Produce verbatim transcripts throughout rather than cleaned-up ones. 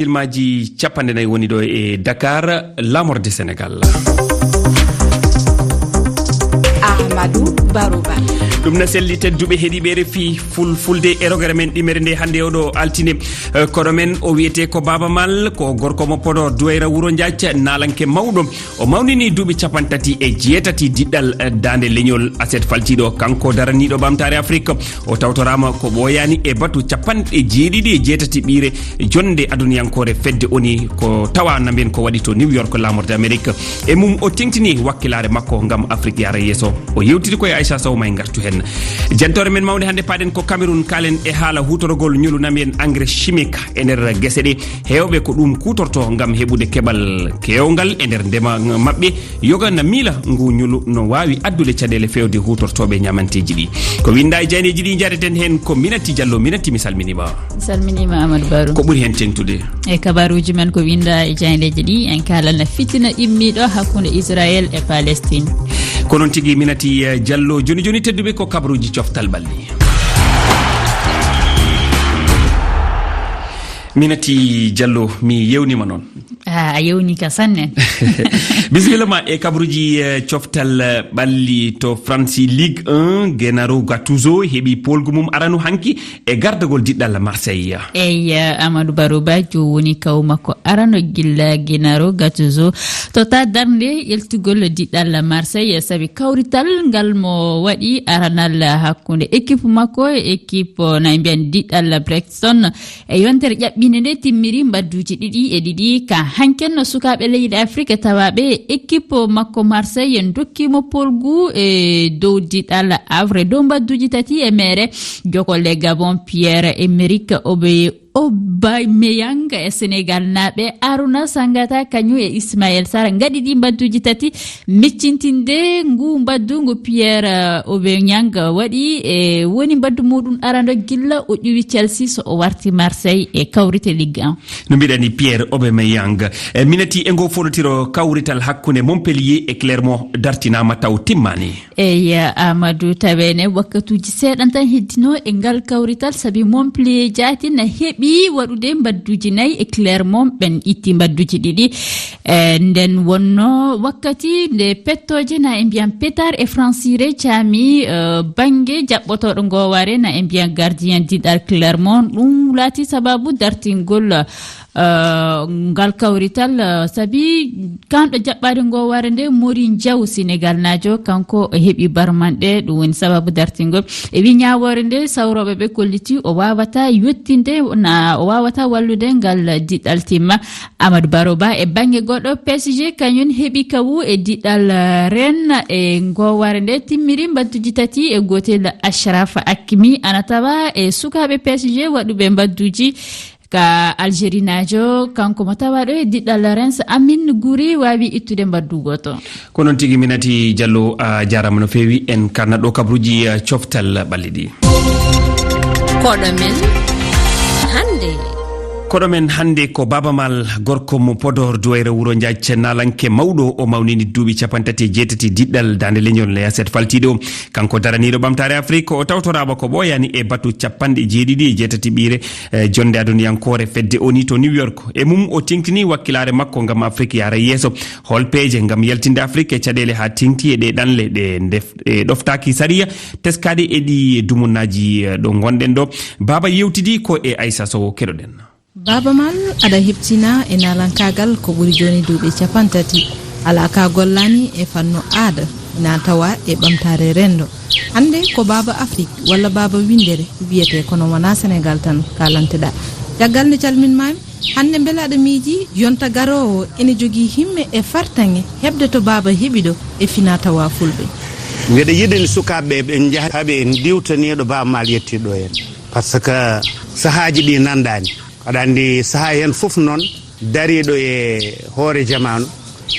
Filmaaji capanɗe nayi woni ɗo e Dakar, laamorde Senegal. Amadou Baroba. Ɗum na selli, tedduɓe heɗiiɓe R F I Fulfulde e rogere men ɗimere nde hannde oɗo altine. Eh, koɗo men o wiyetee ko Baaba Maal, ko gorko mo Podor, Duwayra Wuro Njaac, naalanke mawɗo. O mawnini duuɓi capanɗe tati e jeetati diɗɗal, eh, daande leñol aset faltiiɗo. Kanko daraniiɗo ɓamtaare Afrik, o tawtoraama ko ɓooyaani e batu capanɗe jeeɗiɗi e jeetati ɓiire jonde aduniyankoore fedde O N U, ko tawa na mbiyen ko waɗi to New York, laamorde Amerik. E mum o teŋtini wakkilaare makko ngam Afrik yaara yeeso. O yewtidi ko e Aisha Sow, ma en ngartu heen. Jantoore men mawnde hannde, paaɗen ko Cameroun, kaalen e haala huutorgol ñolu, na mbiyen engrais chimique e nder gese ɗe. Heewɓe ko ɗum kuutorto ngam heɓude keɓal keewngal e nder ndema maɓɓe. Yoga na miila ngu ñolu no waawi addude caɗeele feewde huutortooɓe ñaamanteeji ɗi. Ko winnda e jayneeji ɗi, njaareten heen ko Minati Diallo. Minati, mi salminiima. Mi salminiima, Amadou Barou. Ko ɓuri heen teŋtude? E kabaruuji men ko winnda e jayneeji ɗi, en kaalan fitina immiiɗo hakkunde Israel e Palestine. Ko noon tigi, Minati, eh, Diallo. Jooni jooni, tedduɓe, ko kabaruuji coftal ɓalli. Minati Diallo, mi yewniima noon. Ah, a yewni ka sanne. Bisimilla ma e kabaruuji, eh, coftal, eh, ɓalli. To France Ligue un, Gennaro Gattuso heɓi poolgu mum aranu hanki e gardagol diɗɗal Marseille. Eyi, eh, Amadou Barou Ba, jo woni kaw makko arano gilla Gennaro Gattuso. To ta darnde ƴeltugol diɗɗal Marseille, sabi kawrital ngal mo waɗi aranal hakkunde équipe makko e équipe, na mbiyan diɗɗal Brighton. E yontere ƴaɓɓinde nde timmiri mbadduuji ɗiɗi e ɗiɗi ka hanken no sukaaɓe leyɗe Afrik tawaaɓe e équipe makko Marseille en dokkimo polgu e dow diɗal Havre dow mbadduuji tati e mere. Jokole Gabon, Pierre-Emerick Obe-, Aubameyang e Senegal naaɓe Aruna Sangata kañum e Ismaël Sarr ngaɗi ɗi mbadduuji tati. Miccintinde ngu mbaddu ngu Pierre, eh, Aubameyang waɗi, e woni mbaddu muɗum arano gilla o ƴuwi Chelsea so o warti Marseille e kawrite Ligue un. No mbiɗani Pierre Aubameyang. E minati e ngo fototiro kawrital hakkunde Montpellier e Clermont dartinaama taw timmaani. Eyi, Amadou, tawene wakkatuuji seeɗan tan heddino e ngal kawrital, sabi Montpellier jaati na heɓi waɗude mbadduuji nayi e Clermont ɓen itti mbadduuji ɗiɗi. Eh, nden wonno wakkati nde pettooje na e mbiyan petar e francire caami, eh, bannge jaɓɓotooɗo ngoowaare na e mbiyan gardien diɗal Clermont. Ɗum laati sababu dartingol, eh, ngal kawrital, eh, sabi kanɗo jaɓɓaade ngoowaare nde Mori Njaw Senegal naajo, kanko o heɓi barmanɗe, ɗum woni sababu dartingol. E wi ñaawoore nde sawrooɓe ɓe kolliti o waawata yottinde, na o waawata wallude ngal diɗal timma. Amadou Baro Ba e bannge goɗɗo, P S G kañum heɓi kawu e diɗal, eh, Rennes e ngoowaare nde timmiri mbadduji tati e gootel. Achraf Hakimi ana tawa e sukaaɓe P S G waɗuɓe mbadduji ka Algérie naajo, kanko mo tawaaɗo e diɗal Rennes, Amine Gouiri waawi ittude mbaddu gooto. Ko noon tigi, Minati Diallo, a jaaraama no feewi. En karna ɗo kabaruuji, eh, coftal ɓalli ɗi. Koɗo men hannde. Koɗo men hannde ko Baaba Maal, gorko mo Podor, Duwayra Wuro Njaac, naalanke mawɗo. O mawnini duuɓi capanɗe tati e jeetati diɗɗal daande leñol N A S F faltiiɗo. Kanko daraniiɗo ɓamtaare Afrik, o tawtoraama ko ɓooyaani e batu capanɗe jeeɗiɗi e jeetati ɓiire, eh, jonde aduniyankoore fedde O N U to New York. E mum, o teŋtini wakkilaare makko ngam Afrik yaara yeeso. Hol peeje ngam yaltinde Afrik e caɗeele haa teŋti e ɗe ɗanle ɗe ndef-, ɗe ɗoftaaki sariya, teskaaɗe e ɗi dumunnaaji, eh, ɗo ngonɗen ɗo? Baaba yewtidi ko e Aissa Sow, keɗoɗen. Baaba Maal, aɗa heɓtina e naalankaagal ko ɓuri jooni duuɓi capanɗe tati. Alaa ka gollaani e fannu aada, ina tawa e ɓamtaare renndo. Hannde ko baaba Afrik walla baaba winndere wiyetee, kono wonaa Senegaal tan kaalanteɗaa. Caggal nde calminmaami, hannde mbele aɗa miiji yonta garoowo ene jogii himme e fartaŋŋe heɓde to baaba heɓi ɗo e finaa tawaa fulɓe? Mbeɗa yiɗani sukaaɓe ɓe, ɓe njaha, haa ɓe ndiwtanii ɗo Baaba Maal yettii ɗo en. Par ce que sahaaji ɗi nandaani. Aɗa anndi sahaa heen fof noon, dariiɗo e hoore jamaanu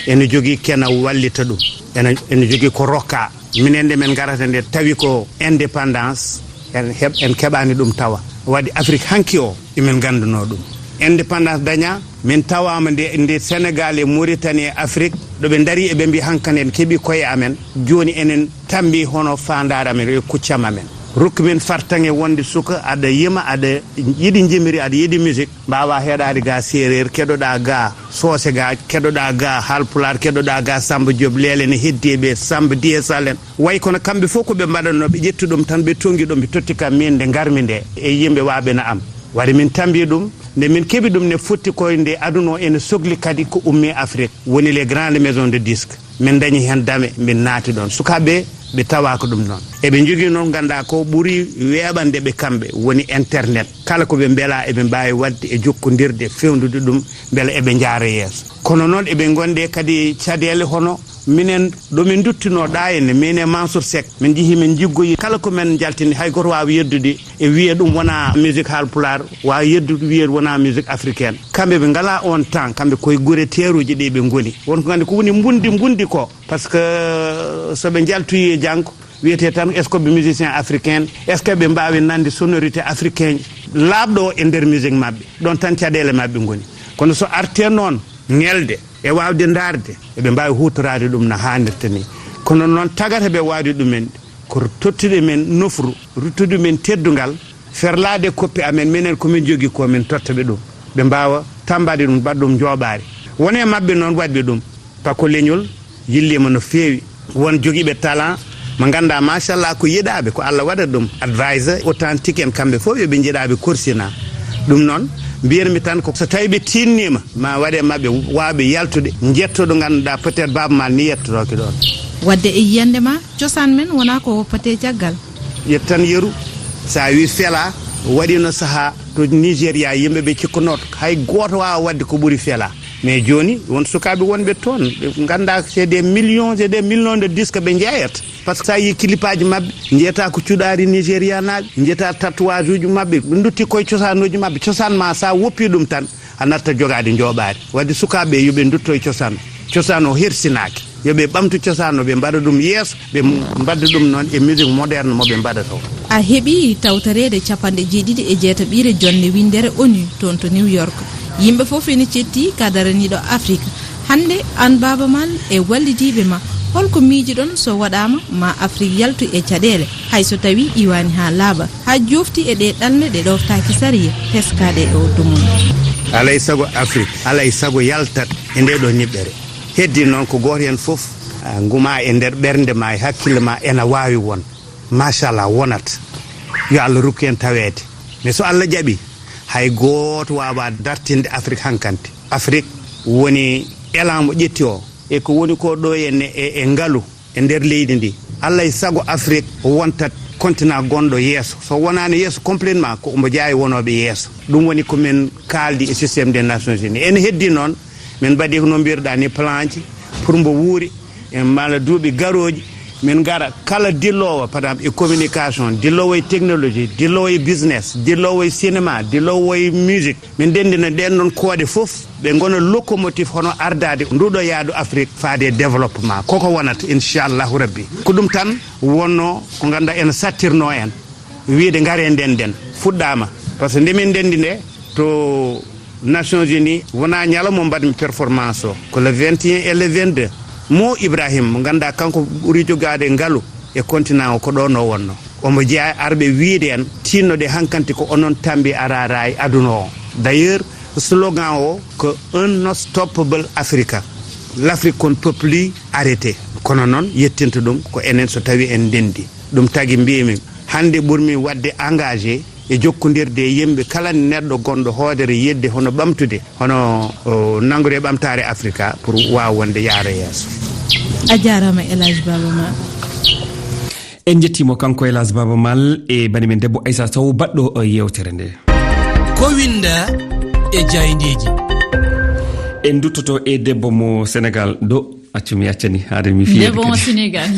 ene jogii kena wallita ɗum. Ene, ene jogii ko rokka. Minen nde min ngarata nde tawi ko indépendance, en heɓ-, en keɓaani ɗum tawa. Waɗi Afrik hanki o, emin ngannduno ɗum. Indépendance daña, min tawaama nde, nde Senegal e Mauritanie e Afrik, ɗo ɓe ndarii eɓe mbiya hankadi en keɓii koye amen, jooni enen tammbii hono faandaare amen e kuccam amen. Rokku min fartaŋŋe wonde suka aɗa yima, aɗa yiɗi njimiri, aɗa yiɗi musique, mbaawa heɗaade ga seereer, keɗoɗaa ga soose, ga keɗoɗaa ga haalpulaar, keɗoɗaa ga Samba Diop Leele ne heddi e ɓe Samba Diye Salen. Way kono kamɓe fof ko ɓe mbaɗatnoo, ɓe ƴetti ɗum tan, ɓe toŋngi ɗum, ɓe totti kam min nde ngarmi nde e yimɓe waaɓe na am. Wari min tambi ɗum, nde min keɓi ɗum ne fotti koye nde aduna o ene sogli kadi ko ummi Afrique, woni les grandes maisons de disques. Min dañi heen dame, min naati ɗoon. Sukaaɓe ɓe tawaaka ɗum noon. Eɓe njogii noon, nganndaa ko ɓuri weeɓande ɓe kamɓe, woni internet. Kala ko ɓe mbelaa, eɓe mbaawi waɗde e jokkondirde, fewndude ɗum, mbele eɓe njaara yeeso. Kono noon eɓe ngonde kadi caɗeele hono minen, ɗo min nduttinoo ɗaa enne, min e Mansour Seck, min njehii, min njiggoyi kala ko men njaltini, hay gooto waawa yeddude e wiye ɗum wonaa musique haalpulaar, waawa yeddude wiye wonaa musique africaine. Kamɓe ɓe ngalaa oon temps, kamɓe koye gure teeruuji ɗi ɓe ngoni. Won ko nganndi ko woni mbundi, mbundi ko, par ce que so ɓe njaltoyi e janngo, wiyetee tan, est-ce que ɓe musicien africain, est-ce que ɓe mbaawi nande sonorité africain laaɓɗo o e nder musique maɓɓe? Ɗoon tan caɗeele maɓɓe ngoni. Kono so artee noon, ñelde e waawde ndaarde, eɓe mbaawi huutoraade ɗum no haanirta ni. Kono noon, tagata ɓe waawde ɗumen, ko tottude men nofru, ruttude men teddungal, ferlaade koppe amen, minen ko min njogii ko, min totta ɓe ɗum. Ɓe mbaawa tammbaade ɗum, mbaɗa ɗum njooɓaari. Won e maɓɓe noon waɗɓe ɗum, par ce que leñol yilliima no feewi. Won jogiiɓe talent mo nganndaa, machallah, ko yiɗaaɓe, ko Allah waɗata ɗum. Advisor authentique en, kamɓe fof yo ɓe njiɗaaɓe korsina. Ɗum noon, mbiyatmi tan ko so tawii ɓe tiinniima, ma waɗe maɓɓe waawɓe yaltude, njetto ɗo ngannduɗaa peut-être Baaba Maal ni yettotooki ɗoon. Waɗde e yiyannde ma, cosaan men wonaa ko woppatee caggal. Ƴettan yeru, so a wii Fela, waɗiino sahaa to Nigéria, yimɓe ɓe cikkanooto hay gooto waawa waɗde ko ɓuri Fela. Mais jooni, won sukaaɓe wonɓe toon, ɓe nganndaa, c'est des millions, c'est des millions de disques ɓe njeeyata. Par ce que so a yii kilipaaji maɓɓe, njeeyata ko cuɗaari Nigérianaaɓe, njeeyata tatouage uji maɓɓe, ɓe ndutti koye cosaanuuji maɓɓe. Cosaan ma, so a woppii ɗum tan, a natta jogaade njooɓaari. Waɗde sukaaɓe yo ɓe ndutto e cosaan. Cosaan o hersinaaki. Yo ɓe ɓamtu cosaan o, ɓe mbaɗa ɗum yeeso, ɓe mbadda ɗum noon e musique moderne mo ɓe mbaɗata o. A heɓii tawtoreede capanɗe jeeɗiɗi e jeetaɓiire jonnde winndere ONU toon to New York. Yimɓe fof ene cetti ka daraniiɗo Afrik. Hannde, aan Baaba Maal e wallidiiɓe ma, hol ko miijiɗon so waɗaama ma Afrik yaltu e caɗeele, hay so tawii iwaani haa laaɓa, haa joofti e ɗee ɗalnde ɗe ɗooftaaki sariya teskaaɗe e o dumunna? Alay sago Afrik, alay sago yaltat e ndee ɗoo niɓɓere. Heddii noon ko gooto heen fof, a, nguma e nder ɓernde ma, e hakkille ma, ena waawi won. Machallah, wonat. Yo Allah rokku en taweede. Mais so Allah jaɓii, hay gooto waawaa dartinde Afrik hankante. Afrik woni élan mo ƴetti o. E ko woni ko ɗo e, e, e ngalu e nder leydi ndi. Allah e sago Afrik wontat continent gonɗo yeeso. So wonaano yeeso complètement, ko omo jeyaa e wonooɓe yeeso. Ɗum woni ko min kaaldi e système des Nations Unies. Ene heddii noon, min mbaɗi ko no mbiyruɗaa ni planji pour mbo wuuri, e mala duuɓi garooji, min ngara kala dilloowo, par exemple, e communication, dilloowo e technologie, dilloowo e business, dilloowo e cinéma, dilloowo e musique. Min ndenndina ɗeen ɗoon koode fof, ɓe ngona locomotive hono ardaade nduɗo yaadu Afrik faade e développement. Koko wonata, inchallahu rabbi. Ko ɗum tan wonno ko ngannduɗaa ene sattirno en, wiyde ngare ndennden. Fuɗɗaama. Par ce que nde min ndenndi nde to Nations Unies, wonaa ñalawma mbaɗmi performance o, ko le vingt et un et le vingt-deux. Mo Ibrahim, mo ngannduɗaa kanko ɓuri jogaade ngalu e continent o, ko ɗo no wonno. Omo jeyaa e arɓe wiyde en, tinnoɗe hankanti ko onon tambi arara e aduna o. D'ailleurs, slogan o ko Unstoppable Africa. L'Afrique qu'on ne peut plus arrêter. Kono noon, yettinta ɗum ko enen so tawii en ndenndi. Ɗum tagi mbiymi, hannde ɓurmi waɗde engagé e jokkondirde e yimɓe kala neɗɗo gonɗo hoodere yiɗde hono ɓamtude, hono, o, nanngude ɓamtaare Afrika pour waawa wonde yaara yeeso. A jaaraama, El Hadj Baaba Maal. En njettiimo kanko El Hadj Baaba Maal e bani men debbo Aissa Sow baɗɗo, o, yeewtere nde. Ko winnda e jaayndeeji. En nduttoto e debbo mo Senegal ɗo. Accu mi accani, haade mi fiyeede. Debbo mo kadi. Senegal.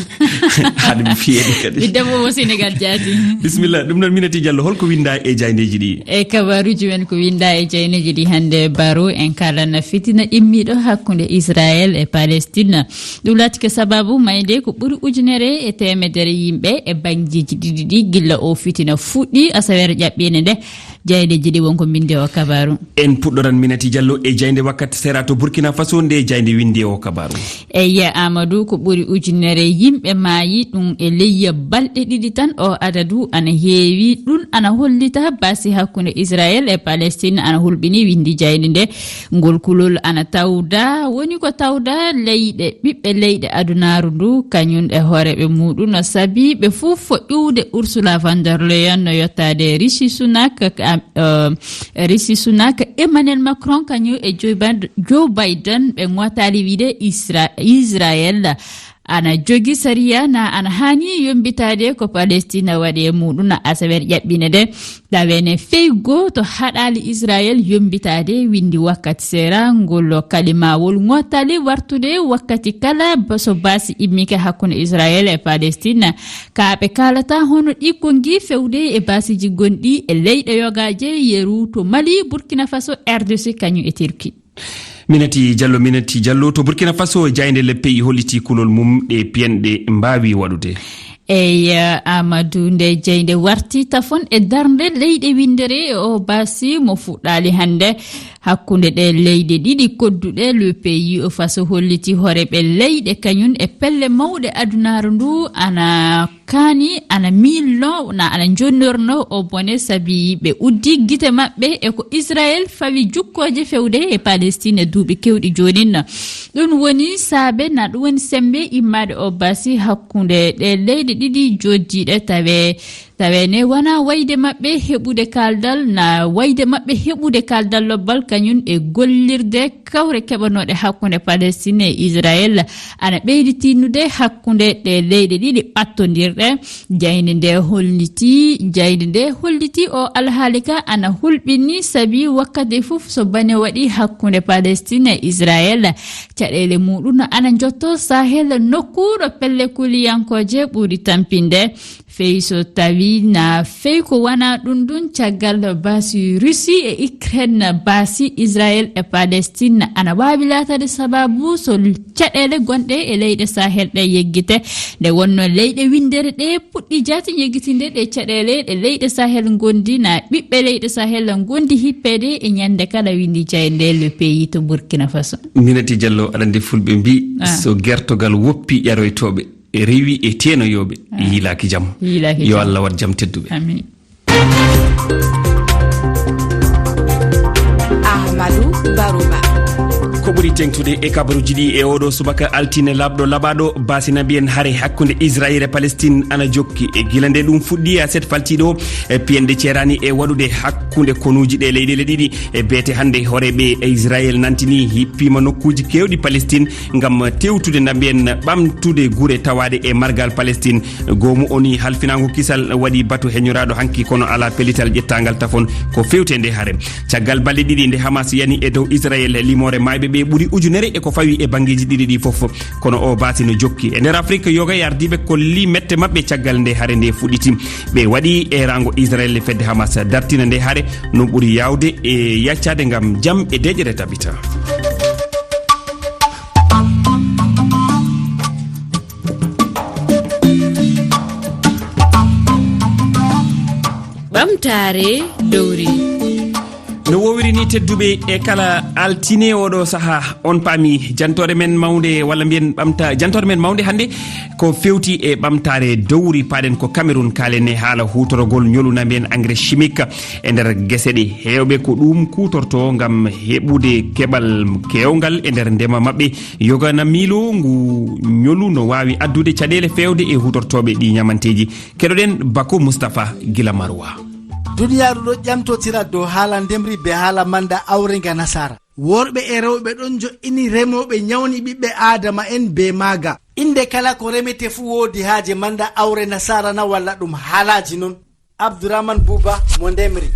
Haade mi fiyeede kadi. Mi debbo mo Senegal jaati. Bisimilla, ɗum noon Minati Diallo, holko winnda e jaayndeeji ɗi? E kabaruuji men ko winnda e jaayndeeji ɗi hannde, Baro, en kaalan fitina immiiɗo hakkunde Israel e Palestine. Ɗum laatike sababu mayde ko ɓuri ujunere e teemedere yimɓe e banngeeji ɗiɗi ɗi gilla o fitina fuɗɗi asaweere ƴaɓɓiinde nde. Jayɗe jiɗi won ko mbinde o kabaru. En puɗɗoran Minati Diallo e jaynde wakkati sera to Burkina Faso, nde jaynde windi o kabaru. Eyya, Amadou, ko ɓuri ujunere yimɓe maayi ɗum e leyya balɗe ɗiɗi tan. O adadu ana heewi. Ɗum ana hollita basi hakkunde Israel e Palestine ana hulɓini, windi jaynde nde. Ngol kulol ana tawda, woni ko tawda leyɗe, ɓiɓɓe leyɗe adunaaru ndu, kañum e hooreeɓe muuɗum, no sabi ɓe fof ƴuwde Ursula von der Leyen no yottaade Rishi Sunak, ka, eh, Rishi Sunak, Emmanuel Macron, kañum e Joe Biden, Joe Biden, ɓe ŋootaali wiide Isra-, Israel ana jogi sariya na ana haani yombitaade ko Palestina waɗi e muuɗum. Asaweer ƴaɓɓine nde, tawene fey gooto haɗaali Israel yombitaade, windi wakkati seera. Ngol kalimawol ŋootaali wartude wakkati kala ba-, so baasi immike hakkunde Israel e Palestina. Ka ɓe kaalata hono ɗi konngi fewde e baasiji gonɗi e leyɗe yogaaje yeru to Mali, Burkina Faso, R D C, kañum e Turki. Minati Diallo, Minati Diallo, to Burkina Faso, jaynde Le Pays holliti kulol mum ɗe piyanɗe mbaawi waɗude. Eyi, Amadou, nde jaynde warti tafon e darnde leyɗe winndere e o basi mo fuɗɗaali hannde hakkunde ɗe leyɗe ɗiɗi kodduɗe. Le Pays o Faso holliti hooreeɓe leyɗe kañum e pelle mawɗe adunaaru ndu ana kaani, ana miilno, na ana jonnorno o bone, sabi ɓe uddi gite maɓɓe e ko Israel fawi jukkooje fewde e Palestine e duuɓi kewɗi joonin. Ɗum woni saabe, na ɗum woni sembe immaade o basi hakkunde ɗe leyɗe ɗiɗi jojjiiɗe tawe, tawe ne wana wayde maɓɓe heɓude kaaldal, na wayde maɓɓe heɓude kaaldal lobbal kañum e gollirde kawre keɓanooɗe hakkunde Palestine e Israel ana ɓeydi tinnude hakkunde ɗe leyɗe ɗiɗi ɓattondirɗe. Jaynde nde holliti, jaynde nde holliti o alhaali ka ana hulɓini, sabi wakkati fof so bane waɗi hakkunde Palestine e Israel, caɗeele muɗum ana njotto Sahel, nokku ɗo pelle kuliyankooje ɓuri tampinde. Fey so tawi na fey ko wana ɗum ɗum, caggal baasi Russie e Ukraine, baasi Israel e Palestine ana waawi laatade sababu so caɗeele gonɗe e leyɗe Sahel ɗe yeggite. Nde wonno leyɗe winndere ɗe puɗɗi jaati yeggitinde ɗe caɗeele ɗe leyɗe Sahel ngondi, na ɓiɓɓe leyɗe Sahel ngondi hippeede e ñande kala, windi jaynde Le Pays to Burkina Faso. Minati Diallo, aɗa anndi fulɓe mbi, ah, so gertogal woppi ƴaroytooɓe, rewi e teenoyooɓe, ah, yiilaaki jam. Yiilaaki jam. Yo Allah waɗ jam tedduɓe. Amin. Ahmadou Barouba. Ko ɓuri teŋtude e kabaruuji ɗi e oɗo subaka altine laaɓɗo laaɓaaɗo, baasi na mbiyen hare hakkunde Israel e Palestine ana jokki. E gila nde ɗum fuɗɗi e aset faltiiɗo, e piyanɗe ceeraani e waɗude hakkunde konuuji ɗe leyɗeele ɗiɗi. E beete hannde, hooreeɓe Israel nantini hippiima nokkuuji keewɗi Palestine ngam tewtude na mbiyen ɓamtude gure tawaaɗe e margal Palestine. Goomu O N U halfinaango kisal waɗi batu heñoraaɗo hanki, kono alaa pellital ƴettaangal tafon ko fewte nde hare. Caggal balɗe ɗiɗi nde Hamas yani e dow Israel, limoore maayɓe ɓe ɓuri ujunere e ko fawi e banngeeji ɗiɗi ɗi fof. Kono o baasi no jokki. E nder Afrik, yoga e ardiiɓe kolli mette maɓɓe caggal nde hare nde fuɗɗiti. Ɓe waɗi eeraango Israel e fedde Hamas dartina nde hare no ɓuri yaawde e yaccaade ngam jam e deeƴere tabita. Ɓamtaare lowri. No wowiri ni, tedduɓe, e kala altine oɗo saha, on paami jantore men mawnde, walla mbiyen ɓamta-, jantore men mawnde hannde ko fewti e ɓamtaare dowri. Paɗen ko Cameroun, kaalen e haala huutorogol ñolu na mbiyen engrais chimique e nder gese ɗe. Heewɓe ko ɗum kuutorto ngam heɓude keɓal keewngal e nder ndema maɓɓe. Yoga na miilo ngu ñolu no waawi addude caɗeele feewde e huutortooɓe ɗi ñamanteeji. Keɗoɗen Bako Mustapha gila Marwa. Duniyaaru ɗo ƴamtotira dow haala ndemri be haala manda awrenga nasara. Worɓe e rewɓe ɗon jo'ini remooɓe, ñawni ɓiɓɓe Aadama en be maaga. Innde kala ko remete fuu woodi haaje manda awre nasara na walla ɗum haalaaji non? Abdourahmane Bouba mo ndemri.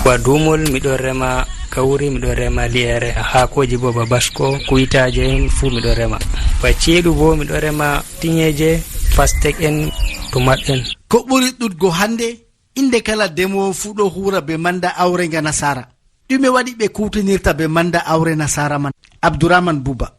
Wa duumol, miɗo rema kawri, miɗo rema li'ere, haakooji bo ba basko, kuytaaje en fuu miɗo rema. Ba ceeɗu bo miɗo rema tiñeeje, pastek en, tomat en. Ko ɓuri ɗuɗgo hannde, innde kala demoowo fuu ɗo huura be manda awrenga nasara. Ɗume waɗi ɓe kuwtinirta be manda awre nasara man? Abdourahmane Bouba.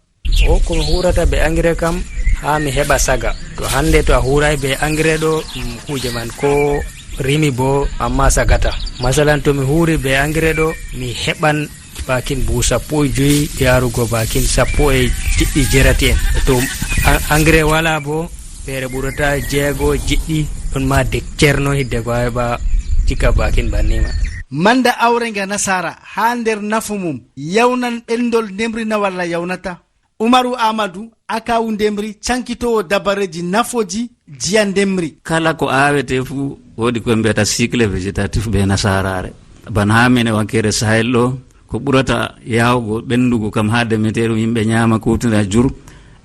O ko mi huurata be engrais kam, Haa mi heɓa saga. To hannde to a huuray be engrais ɗo, mm, kuuje man ko rimi bo, amma sagata. Masalan, to mi huuri be engrais ɗo, mi heɓan bakin buhu sappo e joyi yarugo bakin sappo e jeɗɗi jerati en. To a-, engrais wala bo, feere ɓurata jeego, jeɗɗi, ɗon ma de cerno hidde ko a heɓa cika bakin banni ma. Manda awre nga nasara, haa nder nafu mum, yawnan ɓendol ndemri na walla yawnata? Umaru Amadu, akawu ndemri, cankitoowo dabareeji nafooji jiya ndemri. Kala ko aawetee fuu, woodi ko ɓe mbiyata cycle végétatif be nasaraare. Bana haa mene wakkere Sahel ɗo, ko ɓurata yaawgo ɓendugo kam haa demeteeɗum yimɓe nyaama kuutinira jur,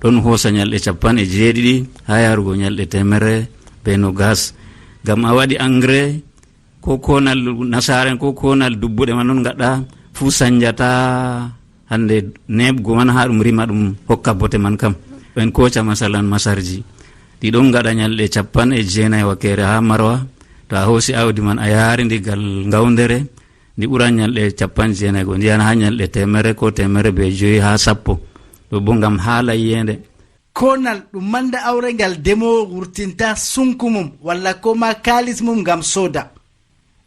ɗon hoosa nyalɗe cappanɗe jeeɗiɗi haa yarugo nyalɗe teemerre be nogas. Ngam a waɗi engrais, ko konal nasaaren, ko konal dubbuɗe man non ngaɗa, fuu sanjata hande neeɓgo man haa ɗum rima ɗum hokka bote man kam. En kooca masalan masarji. Ɗi ɗon ngaɗa nyalɗe cappanɗe jeenayi wakkere haa Marwa. To a hoosi awdi man a yaari ndi gal ngawndere, ndi ɓuran nyalɗe cappanɗe jeenayi go, ndi yana haa nyalɗe teemerre ko teemerre be joyi haa sappo. Ɗo bo ngam haala yiyeende. Konal ɗum manda awre ngal demoowo wurtinta sunku mum walla ko ma kaalis mum ngam sooda.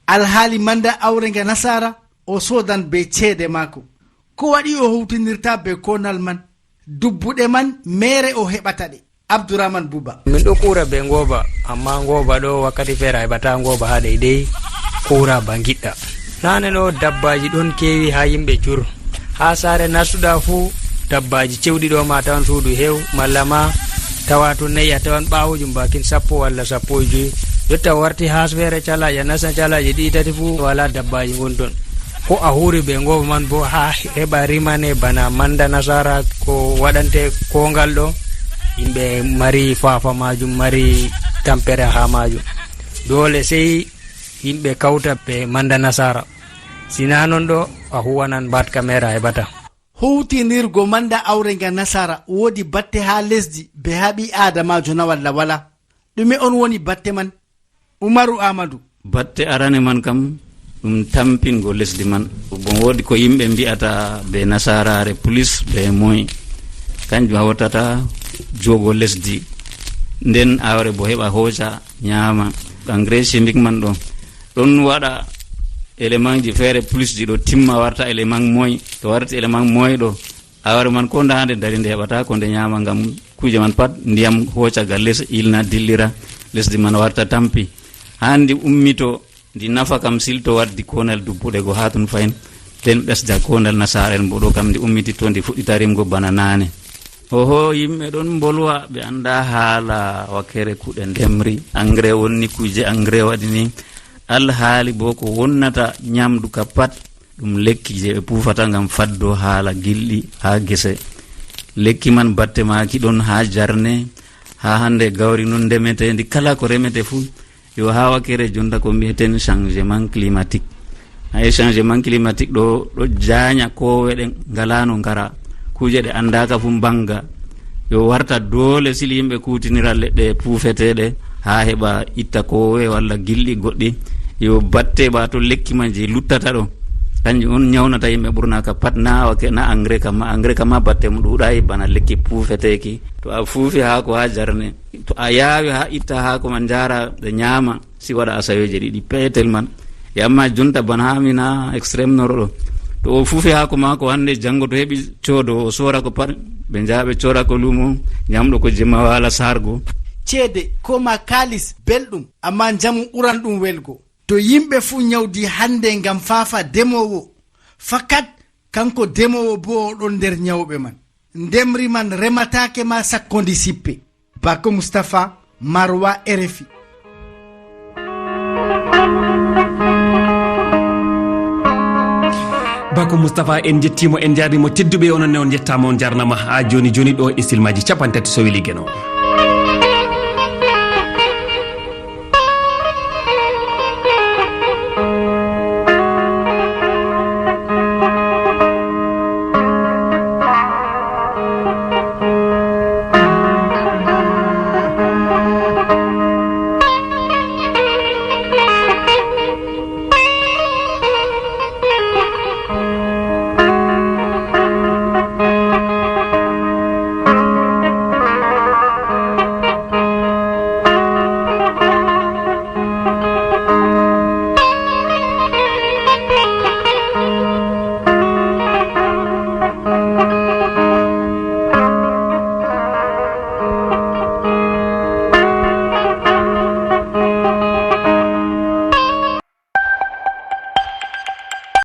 Alhaali manda awre nga nasara, o soodan be ceede maako. Ko waɗi o huwtinirta be konal man? Dubbuɗe man meere o heɓata ɗe. Abdourahmane Bouba. Min ɗo kuura be ngooba, amma ngooba ɗo wakkati feere a heɓata ngooba haa deydey kuura ba ngiɗɗa. Naane ɗo dabbaaji ɗon keewi haa yimɓe jur. Haa saare nastuɗa fuu, dabbaaji cewɗi ɗo ma tawan suudu heew, malla ma tawa to na'i a tawan ɓaawojum bakin sappo walla sappo e joyi. Jotta warti haa feere calaaje, a nastan calaaje ɗiɗi tati fuu wala dabbaaji ngon ton. Ko a huuri be ngooba man bo haa heɓa rimane bana manda nasara ko waɗante kongal ɗo, yimɓe mari faafa maajum, mari tampere haa maajum. Doole sey yimɓe kawta be manda nasara. Sina non ɗo, a huwanan baat kamera heɓata. Huwtinirgo manda awre nga nasara woodi batte haa lesdi be haa ɓii aadamaajo na walla wala? Ɗume on woni batte man? Umaru Amadu. Batte arane man kam, ɗum tampingo lesdi man. Bon, woodi ko yimɓe mbi'ata be nasaraare plus be moy. Kanjum hawtata jogo lesdi. Nden awre bo heɓa hooca, nyaama. Engrais chimique man ɗo, ɗon waɗa élément ji feere plus ji ɗo timma warta élément moy. To warti élément moy ɗo, awre man ko nda nde dari nde heɓata ko nde nyaama ngam kuuje man pat ndiyam hooca ga les ilna dillira lesdi man warta tampi. Haa ndi ummito, ndi nafa kam silto waddi konal dubbuɗe go haa tun fahin. Nden ɓesda konal nasaara en bo ɗo kam ndi ummiti to ndi fuɗɗita rimgo bana naane. Oho, yimɓe ɗon mbolwa, ɓe annda haala wakkere kuɗe ndemri. Engrais wonni kuuje engrais waɗi ni. Alhaali bo ko wonnata nyamdu ka pat, ɗum lekki je ɓe puufata ngam faddo haala gilɗi haa gese. Lekki man batte maaki ɗon haa jarne, haa hande gawri non ndemeteendi kala ko remete fuu. Yo haa wakkere jonta ko mbi'eten changement climatique. Hayi changement climatique ɗo, ɗo jaanya koowe ɗe ngalano ngara. Kuuje ɗe anndaaka fuu mbanga. Yo warta doole sili yimɓe kuutinira leɗɗe puufeteeɗe haa heɓa itta koowe walla gilɗi goɗɗi. Yo batte ba to lekki man je luttata ɗo. Kanjum on nyawnata yimɓe ɓurna ka pat na wake, na engrais kam ma, engrais kam ma batte mo ɗuuɗayi bana lekki puufeteeki. To a fuufi haako haa jarne, to a yaawi haa itta haako man njaara ɓe nyaama, si waɗa asaweeje ɗiɗi peetel man. E amma jonta bana haa min haa extrême nord ɗo. To o fuufi haako maako hande janngo to heɓi coodo o soora ko pat, ɓe njaha ɓe coora ko luumo, nyamɗo ko jemma waala saargo. Ceede ko ma kaalis belɗum, amma njamu ɓuran ɗum welgo. To yimɓe fuu nyawdi hande ngam faafa demoowo, fakat kanko demoowo bo o ɗon nder nyawɓe man. Ndemri man remataake ma sakko ndi sippe. Bako Mustapha, Marwa, R F I. Bako Mustapha, en njettiimo, en njaarniimo. Tedduɓe, onon ne on njettaama, on njaarnaama. Haa jooni jooni ɗo e silmaaji cappanɗe tati so weli Geno.